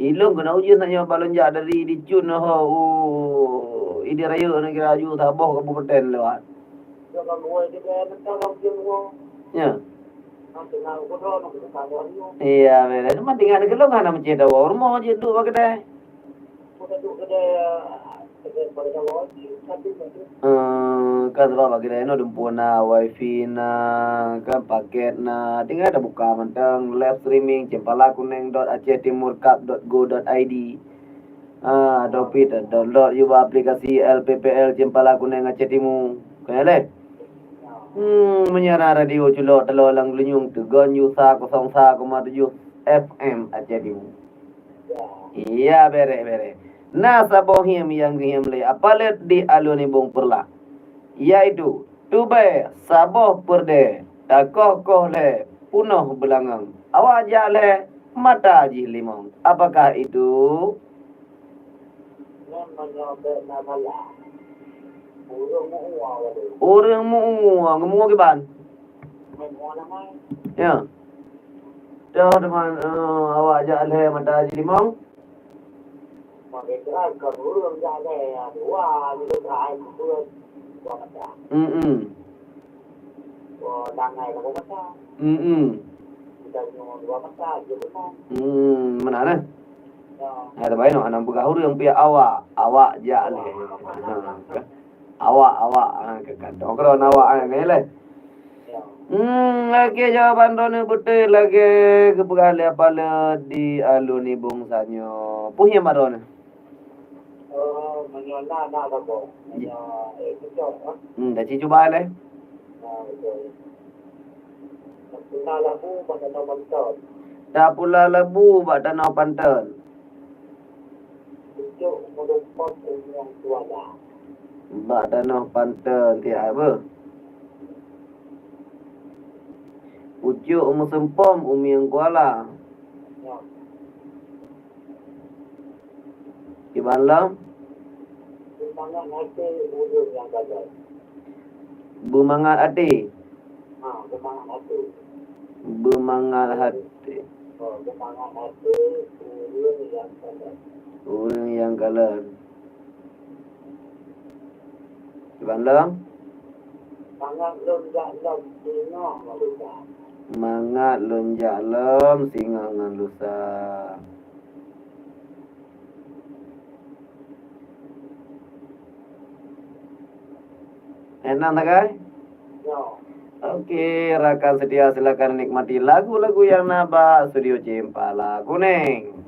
Ilôn keunoe ujeuen tanyoe bak lôn jak dari Dicun ho u Idi Rayeuk nyoe kira aju saboh kabupaten lewat. Ya. Iya, beda. Cuma tinggal di kelong hana meucit dawa. Rumoh je duduk bak kedai. Eh, kan sebab bak keude nyoe dumpeue na, wifi na, kan paket na, tinggai tabuka mantong live streaming cempala kuneng dot aceh timur cup dot go dot id. Ah, atau pi ta download yue bak aplikasi L P P L Cempala Kuneng Aceh Timu. Ka nyan lé? Hmm, meunyoe na radio culok taloe lam geulinyueng, teugon yue sa kosong sa koma tujoh F M Aceh Timu. Iya, bereh-bereh. Na saboh hymn nyang geuhymn lé Apa Leuet di Alue Nibong Peureulak, yaitu, tubée saboh peureudée, takoh-koh lhée peunoh beulangöng. Awak jak lhée mata jih limong. Apakah itu? Ureueng meu-ue, geumeu-ue kiban? Ya. Toh teuma, eh, awak jak lhée mata jih limong. Mm-mm. Mm-mm. Mm, meunan eh. Hai, tabainoe hana peugah ureueng, piak awak, awak jak lhée. Ha, ka. Awak, awak, ha, ka, ka. Tongkron awak, ha, ka lhée. Hmm, oke, jawaban droeneuh beutôi lagée geupeugah lé Apa Leuet di Alue Nibong sa nyoe. Peue hymn droeneuh? Hmm, dah cuba lé. Tapula labu bak tanoh panton. Pucôk meusumpom u mieng kuala. Bak tanoh panton tieb beuh. Pucôk meusumpom u mieng kuala. Ya. Kiban lom? Beumangat até ureueng nyang kalon. Beumangat até. Ha, beumangat até. Beumangat até. Oh, beumangat até ureueng nyang kalon. Ureueng nyang kalon. Kiban lom? Mangat lôn jak lom singoh ngon lusa. Mangat lôn jak lom singoh ngon lusa. Enam sagai? Ya. Oke, rakan setia, silakan nikmati lagu-lagu yang na bak Studio Cempala Kuning.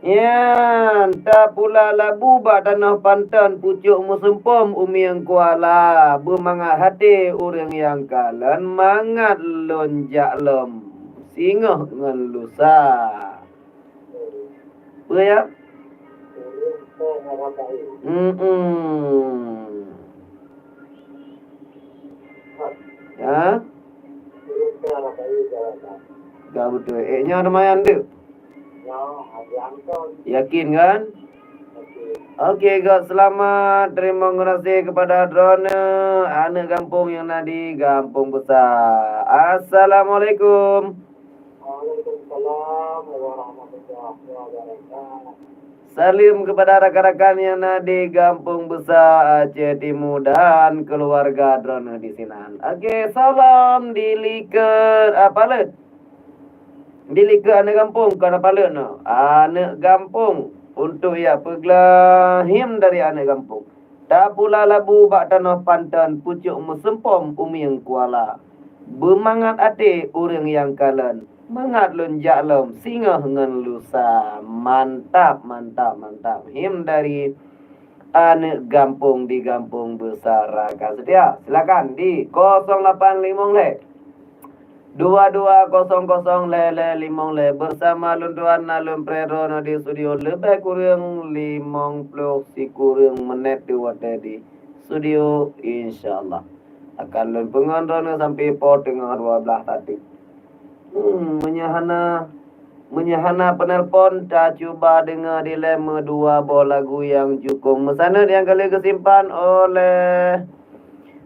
Nyan, tapula labu bak tanoh panton, pucôk meusumpom u mieng kuala, beumangat até ureueng nyang kalon, mangat lôn jak lom singoh ngon lusa. Peue ya? Mm-mm. Ha? Ka beutôi. Eh, nyoe lumayan tu. Yakin kan? Oke, gak selamat. Terima kasih kepada droeneuh aneuk gampông nyang na di Gampông Besar. Assalamualaikum. Waalaikumsalam warahmatullahi wabarakatuh. Salam kepada rakan-rakan yang na di Gampông Besar Aceh Timu dan keluarga droeneuh di sinan. Oke, salam di likot, ah, Palet. Di likot aneuk gampông, kon Palet nyoe. Aneuk gampông untuk ya peuglah him dari aneuk gampông. Tapula labu bak tanoh panton, pucôk meusumpom u mieng kuala. Beumangat até ureueng nyang kalon, mangat lôn jak lom singoh ngon lusa. Mantap, mantap, mantap. Him dari aneuk gampông di Gampông Besar Rakan Setia. Silakan di kosong lapan limong lhèe. Dua dua kosong kosong lhèe lhèe limong lhèe. Bersama lôn tuan na lôn preh droeneuh di studio leubeh kureueng limong ploh sikureueng menit di watèe di studio, insya Allah. Akan lôn peungon droeneuh sampai po teungoh dua blah sateuk. Hmm, meunyoe hana, meunyoe hana peunelpon, tacuba deungoe dilèe meudua boh lagu nyang cukôp meusaneut nyang ka lheueh geusimpan oleh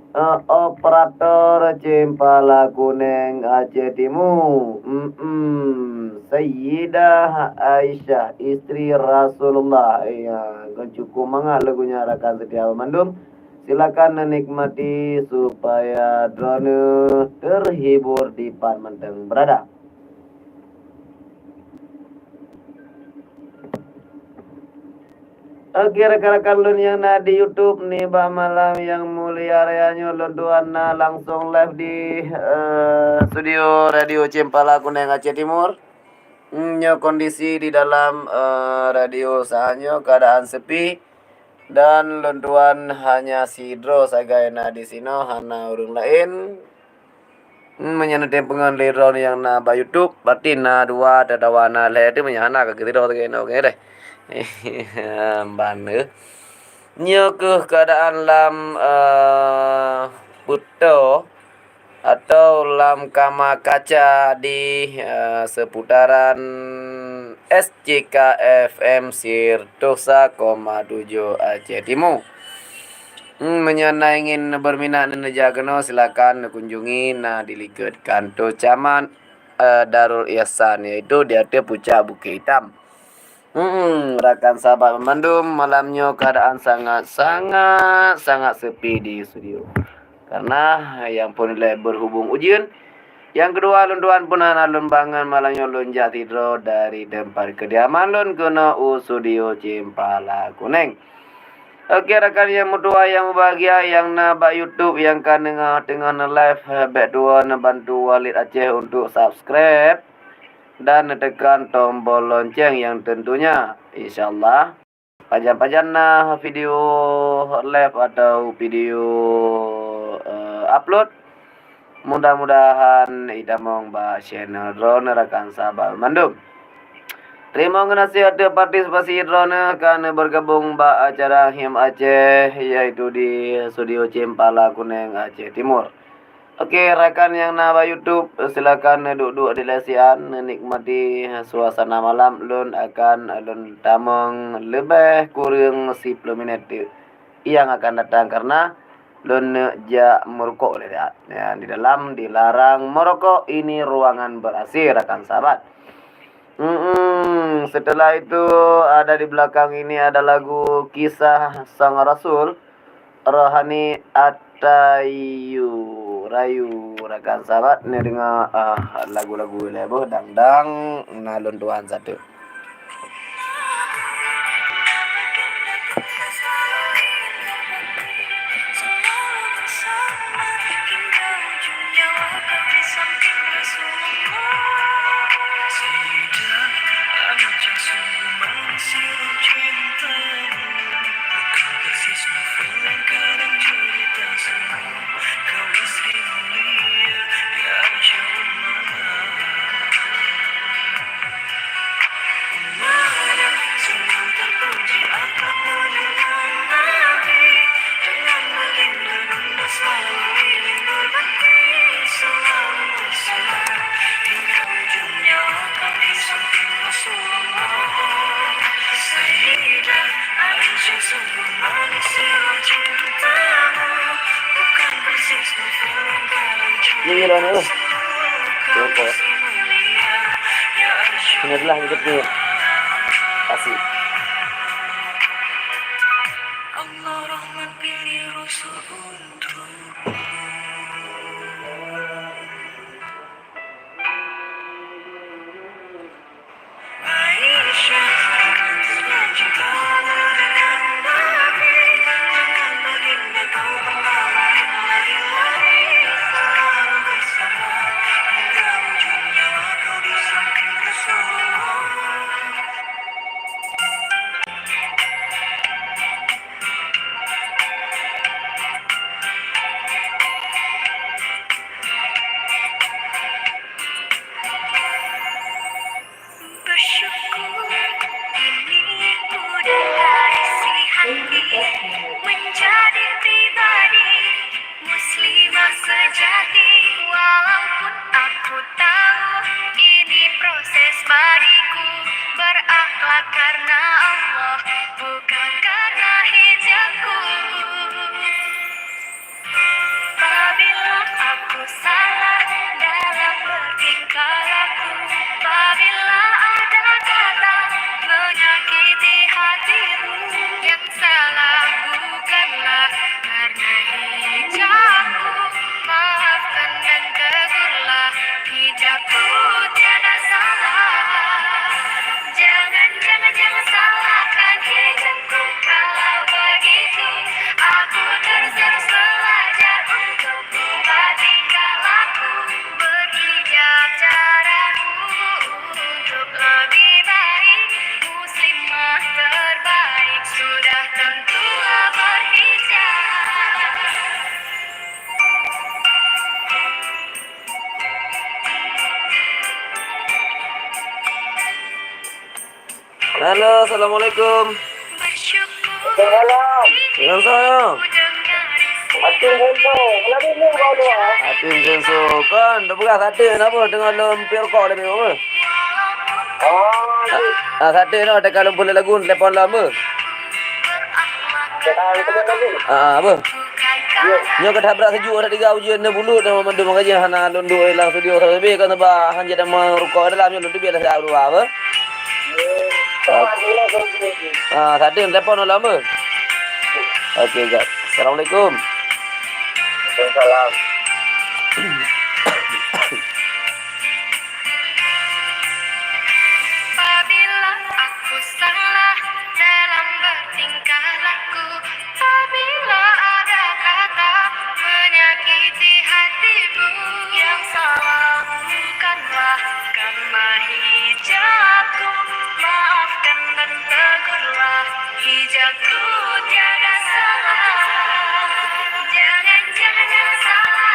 Eh, operator Cempala Kuneng Aceh Timu. Mm-mm. Sayyidah Aisyah, istri Rasulullah. Ya, kon cukôp mangat lagu nyan rakan setia bandum. Silakan nikmati supaya droeneuh terhibur dipat mantong berada. Oke, rakan-rakan lôn nyang na di YouTube, nibak malam nyang mulia raya nyoe lôn tuan na langsung live di, eh, studio Radio Cempala Kuneng Aceh Timur. Hmm, nyoe kondisi di dalam, eh, radio saat nyoe keadaan sepi dan lôn tuan hanya sidroe sagai na di sinoe, hana ureueng laén. Hmm, meunyoe neutem peungon lé droeneuh nyang na bak YouTube, berarti na dua atawa na lhèe tu, meunyoe hana ka geusidroe sagai nyoe deh. Ban, eh. Nyoe keuh keadaan lam, eh, peutoe atau lam kama kaca di, eh, seputaran S C K F M siratoh sa koma tujoh Aceh Timu. Hmm, meunyoe na ingin berminat neuneujak keunoe, silakan neukunjungi na di likot kantor camat, eh, Darul Ihsan, yaitu di ateueh pucak Bukét Itam. Hmm, rakan sahabat bandum, malam nyoe keadaan sangat, sangat, sangat sepi di studio. Karena nyang phôn ilèe berhubung ujeuen. Nyang keudua, lôn tuan pun hana lôn bangon malam nyoe lôn jak sidroe dari teumpat keudiaman lôn keunoe u studio Cempala Kuneng. Oke, rakan nyang meutuah nyang mubahgia nyang na bak YouTube nyang ka neungoh teungoh neu-live, bèk tuwoe neubantu Walid Aceh untuk subscribe dan neuteukan tombol lonceng nyang tentunya. Insya Allah, pajan-pajan na video live atau video, eh, upload, Mudah-mudahan itamong bak channel droeneuh rakan sahabat mandum. Teurimong geunaséh ateueh partisipasi droeneuh ka neubergabong bak acara H I M Aceh, yaitu di Studio Cempala Kuneng, Aceh Timur. Oke, rakan nyang na bak YouTube, silakan neuduek-duek di lesian, neunikmati suasana malam lôn akan lôn tamong leubeh kureueng siploh minèt nyang akan datang, karena lôn neuk jak meurukok lé that. Ya, di dalam dilarang merokok, ini ruangan ber-A C, rakan sahabat. Hmm, setelah itu ada di belakang ini ada lagu Kisah Sang Rasul, Rohani Atayu Rayu, rakan sahabat. Ni dengar, ah, lagu-lagu lé boh, dangdang, na lôn tuan satu. Ini lah ni. Lupa. Ini adalah yang ketiga. Kasih. Bersyukur ini udah isi hati menjadi pribadi muslimah sejati. Walaupun aku tahu ini proses bagiku, berakhlak karena Allah, bukan karena hijabku. Apabila aku salah dalam bertingkah laku, apabila ada kata menyakiti hatimu, yang salah bukanlah karena hijabku, maafkan dan tegurlah, hijabku tiada salah. Jangan, jangan, jangan salahkan hijabku kalau begitu. Aku terus-terus belajar untuk ubah tingkah laku, berhijab caraku untuk lebih baik. Muslimah terbaik sudah tentulah berhijab. Halo, assalamualaikum. Salam. Dengan saya. Atin Senso. Kenapa ni kau dua? Atin Senso. Kan, dah peugah satu kenapa? Tengah lom pirkok dah bingung apa? Oh, ah, satu nak tekan lom pula lagu, telepon lama. Tekan, tekan lagi. Ah, apa? Nyoe ka that brat seujok that tiga ujeuen na bulut na mandum, makajih hana lôn duek lam studio sabe-sabe kan, sabab han jeuet tamong rukok dalam nyoe, lôn teubiet lah siap dua, apa? Ah, satu telepon lama. Okey, jap. Assalamualaikum. Waalaikumsalam. Apabila aku salah dalam bertingkah laku, apabila ada kata menyakiti hatimu, yang salah bukanlah karena hijabku, maafkan dan tegurlah, hijabku tiada salah. Jangan, jangan, jangan salahkan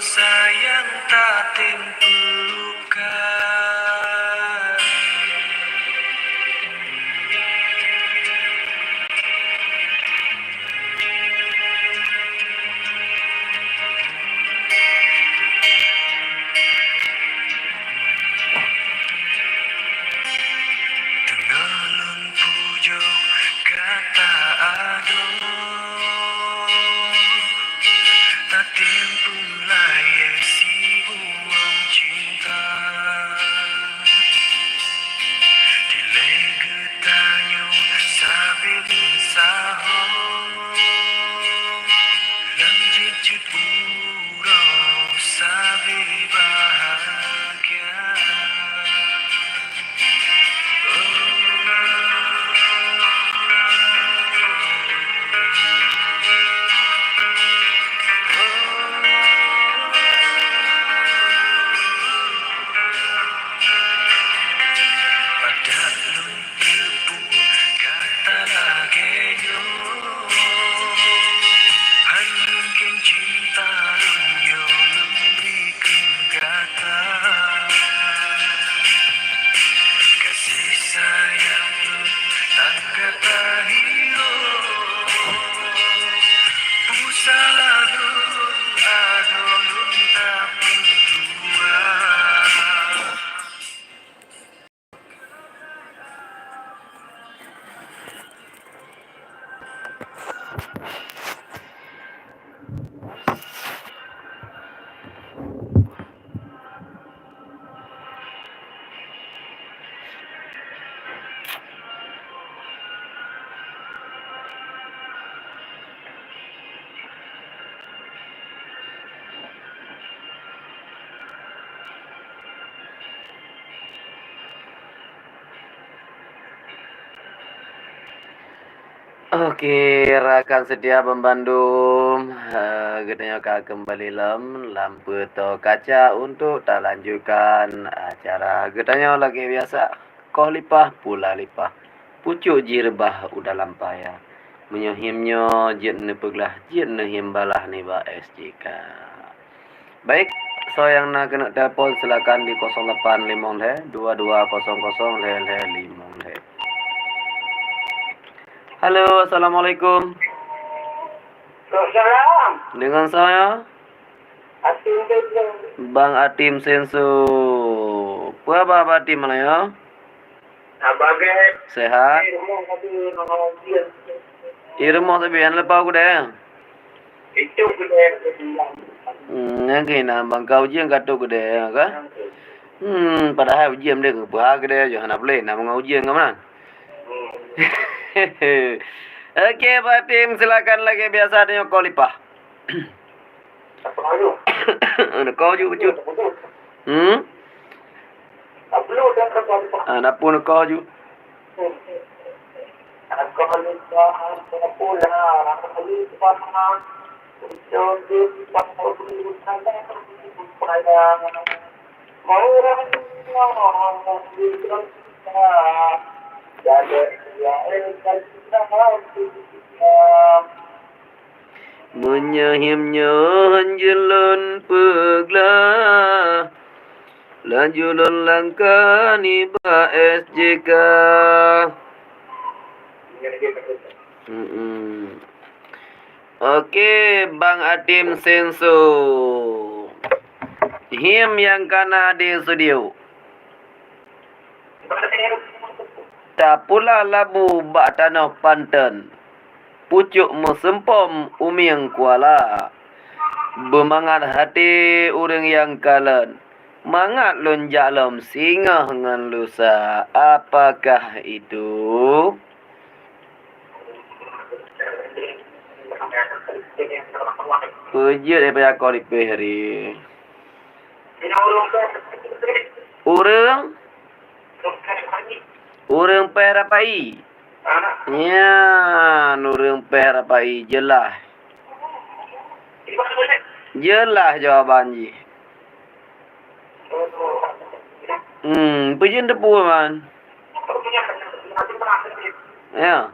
Sayang tatem peuluka. Teungoh lôn pujoe gata adoe, tatem peulayée sibuwong cinta. Dilée geutanyoe sabe meusaho, lam jeuet-jeuet uroe sabe bahagia. Adak lôn teupeu gata lagée nyoe, han mungken cinta lôn nyoe lôn bri keu gata. Gaséh sayang lôn tan gata hireuen, peusalah lôn adoe lôn tapeudua. Oke, rakan setia banmandum, eh, geutanyoe ka keumbali lom lam Peutoe Kaca untuk talanjutkan acara geutanyoe lagée biasa, koh lipah pula lipah, pucuk jih reubah u dalam paya. Meunyoe him nyoe jeuet neupeuglah, jeuet neuhim balah nibak S J K. Baik, soe nyang na keuneuk telepon, silakan di kosong lapan limong lhée dua dua kosong kosong lhée lhée limong lhée. Halo, assalamualaikum. Waalaikumsalam. Dengan saya? Atim Senso. Bang Atim Senso. Peue haba Bang Atim malam nyoe? Haba gét. Sehat? Eh, rumoh tapi ngon ujian. Eh, rumoh tapi nyang leupah keudée? Itu keudée. Hmm, nyang keunan bang ka ujian ka trok keudée, ya kan? Hmm, padahai ujian deh, peue keudée, hana boleh, na meungon ujian ka meunan. Hmm. Oke, Bang Atim, silakan lagée biasa, tanyong koh lipah. Neukoh ju, bacut. Hmm? Ah, na peue neukoh ju. Meunyoe him nyoe hanjeuet lôn peuglah, laju lôn langkah nibak S J K. Mm-mm. Oke, Bang Atim Senso. Him nyang kana di studio. Tapula labu bak tanoh panton, pucok meuseumpom umieng kuala. Beumangat hati ureuëng nyang kalon, mangat lôn jak lom singoh ngon lusa. Apakah itu? Peue jeuet daripada akoe lipéh hari. Ureuëng? Ureuëng péh rapai. Nyan, ureuëng péh rapai, jeulaih. Jeulaih jawaban jih. Hmm, peue jeuet teupeu man? Ya.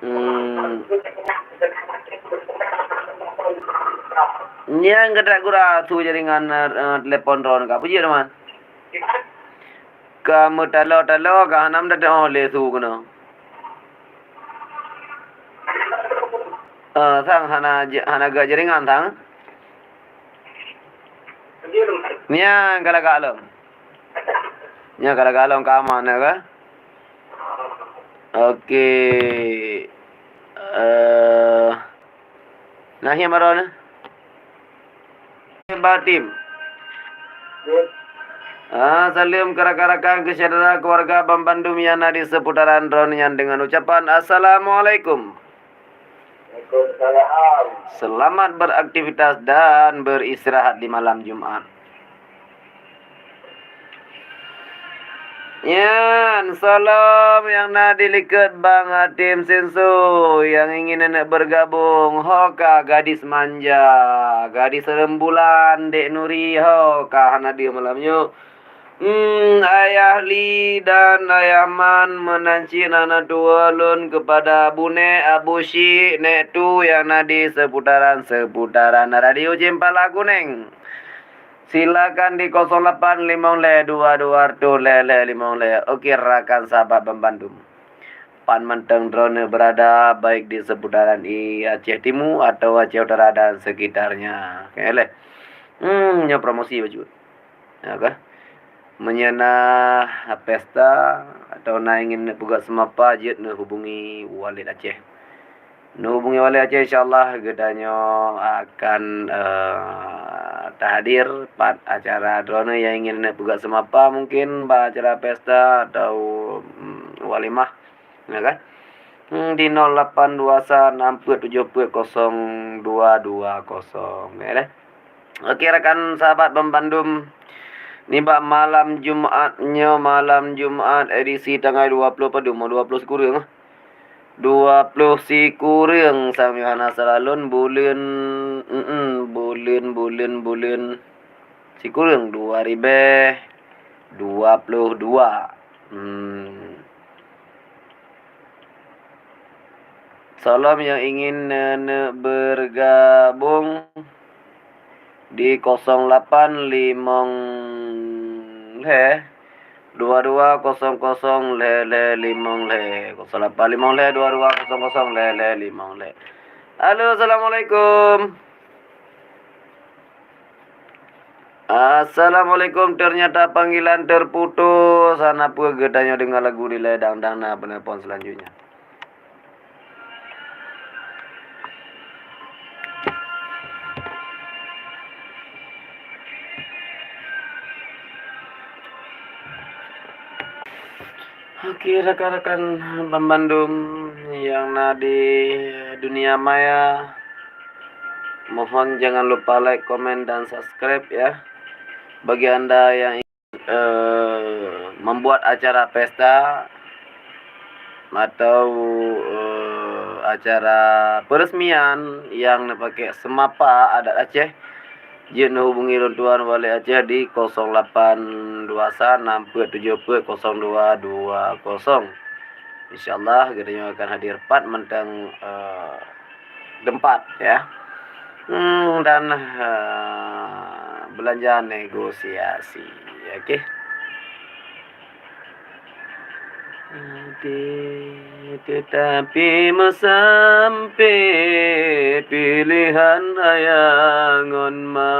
Hmm. Nyan keutak gura su jaringan, eh, eh, telepon droeneuh ka. Peue jeuet, Man? Ka meutalo-talo ka hana meutatu'oh lé su keunoe. Eh, sang hana j-, hana geujaringan sang. Nyan ka lagak lom. Nyan ka lagak lom ka aman ka. Oke. Eh, nah, nyan baroe nyoe. Batim. Ah, saleuem keu rakan-rakan, keu syedara, keuluwarga banmandum nyang na di seuputaran droeneuh nyan deungon ucapan assalamualaikum. Waalaikumsalam. Selamat beraktivitas dan beristirahat di malam Jumat. Nyan, salam nyang na di likot Bang Hatim Senso nyang ingin neuk bergabung. Ho ka gadis manja, gadis rembulan, Dek Nuri, ho ka hana deuh malam nyoe. Hmm, Ayah Li dan Ayah Man, meunan cit aneuk tuha lôn keupada Abu Nek, Abu Syik, Nek Tu nyang na di seuputaran-seuputaran Radio Cempala Kuneng. Silakan di kosong lapan limong lhèe dua dua reutôh lhèe lhèe limong lhèe. Oke, rakan sahabat banmandum. Pat mantong droeneuh beurada, baik di seuputaran i Aceh Timu atawa Aceh Utara dan sekitarnya. Oke leh. Hmm, nyoe promosi bacut. Ya kah? Meunyoe na pesta atawa na ingin neupeugah seumapa, jeuet neuhubungi Walid Aceh. Neuhubungi Walid Aceh, insya Allah geutanyoe akan, eh, tahadir pat acara droeneuh nyang ingin neupeugah seumapa, mungkin bak acara pesta atau, mm, walimah, ya kan? Hmm, di nol lapan dua sa nam peuet tujoh peuet kosong dua dua kosong, ya kan? Oke, rakan sahabat banmandum, nibak malam Jumat nyoe, malam Jumat edisi tanggai dua ploh padum, dua ploh sikureueng, ah. Dua ploh sikureueng, sampoe hana salah lôn, buleuen, mm, buleuen, buleuen, buleuen sikureueng dua ribèe dua ploh dua. Hmm. Salam nyang ingin neuk bergabung di kosong lapan limong lhèe dua dua kosong kosong lhèe lhèe limong lhèe, kosong lapan limong lhèe dua dua kosong kosong lhèe lhèe limong lhèe. Halo, assalamualaikum. Assalamualaikum, ternyata panggilan terputus. Hana peue, geutanyoe deungoe lagu dilèe, dang-dang na penelpon selanjutnya. Oke, rakan-rakan banmandum nyang na di dunia maya, mohon jangan lupa like, komen, dan subscribe ya. Bagi Anda yang eh, membuat acara pesta atau, eh, acara peresmian yang neupakè seumapa adat Aceh, jeuet neuhubungi lôn tuan Walid Aceh di kosong lapan dua sa nam peuet tujoh peuet kosong dua dua kosong. Insya Allah, geutanyoe akan hadir pat mantong, eh, teumpat, ya. Hmm, dan, eh, belanja negosiasi, oke. Tetapi meusampé pilihan raya ngon ma.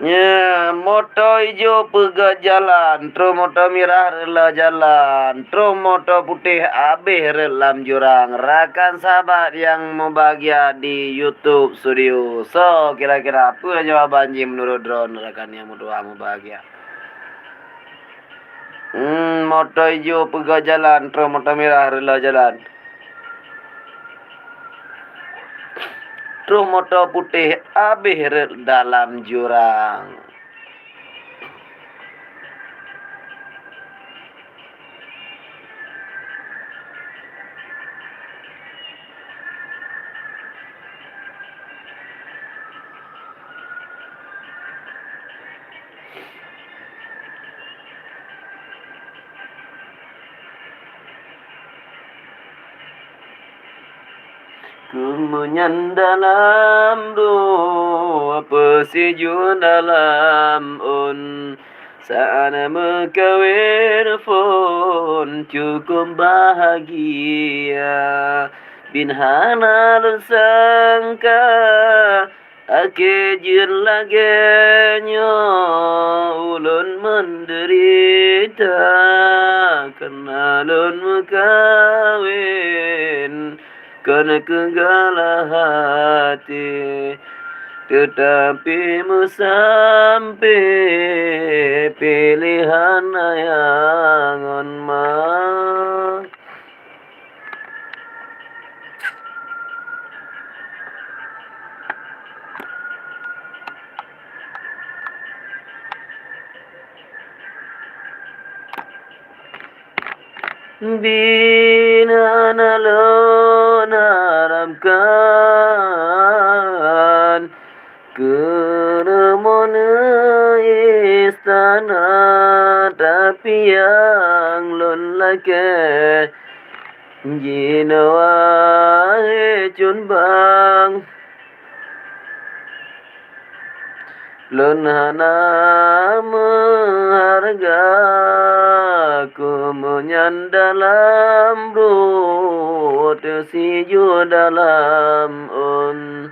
Nyan, moto ijo peugöt jalan, troh moto mirah reuloh jalan, troh moto putéh abéh rhot lam jurang. Rakan sahabat nyang mubahgia di YouTube Studio. So, kira-kira peue jawaban jih meunurot droeneuh rakan nyang meutuah mubahgia? Hmm, moto ijo peugöt jalan, troh moto mirah reuloh jalan. Troh moto putéh abéh rhot dalam jurang. Meunyan dalam droe, peusijuek dalam ôn. Saat meukawen phon cukup bahagia. Bin hana lôn sangka, akhé jeuet lagée nyoe ulôn meudeurita, kareuna lôn meukawen kon keu galak até. Teutapi meusampé piléhan ayah ngon ma, Bina na lôn harapkan keuneumon istana, tapi nyang lôn lakée jinoe, wahé cut bang. Lôn hana meuhareuga keu meunyan dalam rot, sijuek dalam ôn.